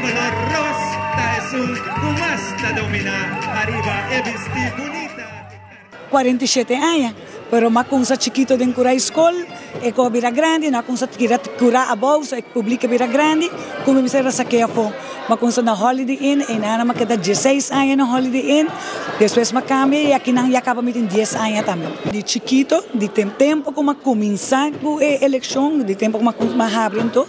Dímelo Ros ta esun ku mas ta dominá ariba e bisti bunita. 47 aña, pero m'a cunsa chikito den cura y scol, e cu a bira grandi, no a cunsa tira cura abou, so e publico a bira grandi, cu mi mester a saque afo. M'a cunsa na Holiday Inn, eynan m'a keda 16 aña na Holiday Inn, despues m'a cambia y akinan ya caba mi tin 10 aña tambe. Di chikito, di tempo cu m'a cuminsa cu e eleccion, di tempo cu m'a habri anto,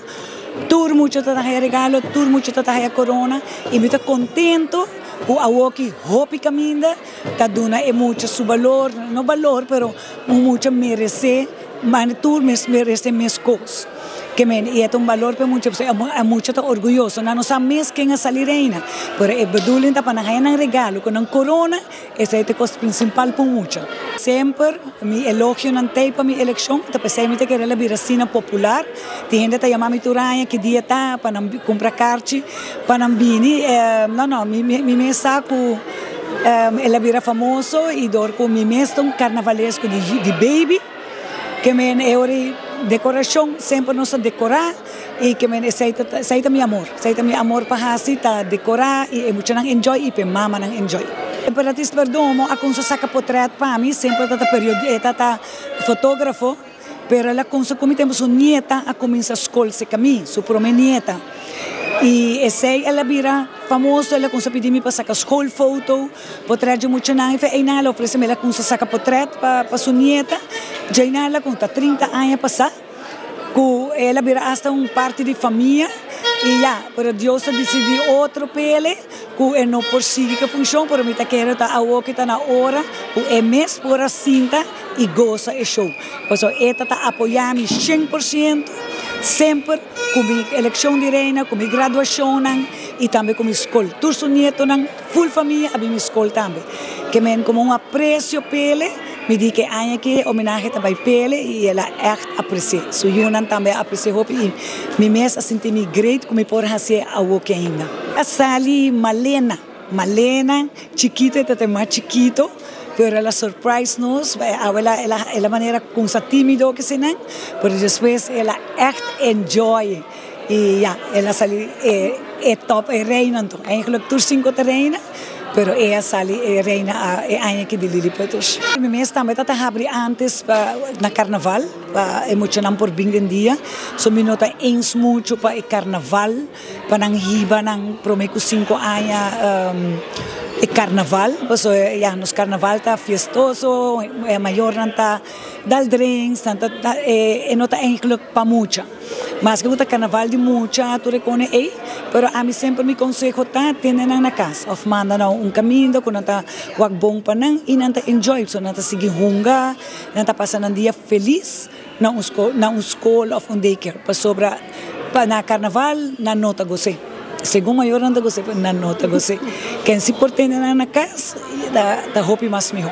tur mucha ta haya regalo, tur mucha ta haya corona y mi ta contento cu awoki hopi caminda ta duna e mucha su balor, no balor, pero un mucha merece, maar tur merece mes cos. Ke men, y e ta un balor pa e mucha, pasobra e mucha ta orguyoso. Nan no sa mes ken a sali reina, pero e bedoeling ta pa nan haya nan regalo cu nan corona, esey ta e cos principal pa un mucha. Semper mi elogionan t'ey pa mi eleccion, ta p'esey mi ta kere la bira asina popular. Tin hende ta yama mi tur aña ki dia ta pa nan cumpra carchi pa nan bini. No, no, mi mes sa cu el a bira famoso y door cu mi mes ta un carnavalesco di baby, ke men e ora y decoracion semper nos ta decora y ke men esey ta, esey ta mi amor, esey ta mi amor pa haci, ta decora y e muchanan enjoy y pa e mamanan enjoy. Emperatriz Perdomo a cuminsa saca potret pa mi, semper ta ta periodi, ta ta fotografo. Pero el a cunsa cu mi tempo su nieta a cuminsa scol cerca mi, su prome nieta. Y esey el a bira famoso, el a cunsa pidi mi pa saca schoolfoto, potret dje muchanan. Y fe eynan el a ofrece mi, el a cunsa saca potret pa su nieta. Djeynan el a cunta 30 aña pasa cu el a bira hasta un parti di famia. Y ya, pero Dios a dicidi otro p'ele cu e no por sigui cu e funcion, pero mi ta kere ta awo cu ta na ora cu e mes por a sinta y goza e show. Pasobra e ta ta apoya mi 100% semper cu mi eleccion di reina, cu mi graduacionnan y tambe cu mi scol. Tur su nietonan, full famia a bin mi scol tambe. Ke men como un aprecio p'ele, mi di ke aña aki e homenahe ta bay p'ele y el a echt aprecia. Su yunan tambe a aprecia hopi y mi mes a sinti mi great cu mi por haci'e awoki ainda. A sali Malena. Malena, chikito e ta te mas chikito, pero el a surprise nos, awe el a el a manera cunsa timido kesinan, pero despues el a echt enjoy y ya, el a sali e e top e reina anto, eigenlijk tur cinco ta reina, pero e a sali e reina e aña aki di Lilliputters. Mi mes tambe ta ta habri antes pa na carnaval, pa e muchanan por bin den dia, so mi no ta eens mucho pa e carnaval. Pa nan hiba nan prome ku 5 aña e carnaval, pasobra ya nos carnaval ta fiestoso, e mayornan ta dal drinks, nan ta e no ta eigenlijk pa mucha. Maske ku ta carnaval di mucha tur e kone ei, pero ami semper mi konseho ta tene nan na kas òf manda nan un kaminda ku nan ta wak bon pa nan i nan ta enjoy, pasobra nan ta sigui hunga, nan ta pasa nan dia felis. Na un skol, na un skol of un daycare, pasobra pa na karnaval nan no ta gos'é. Segun mayornan ta gos'é, pero nan no ta gos'é. Ken si por tene nan na kas ta ta hopi mas mihó.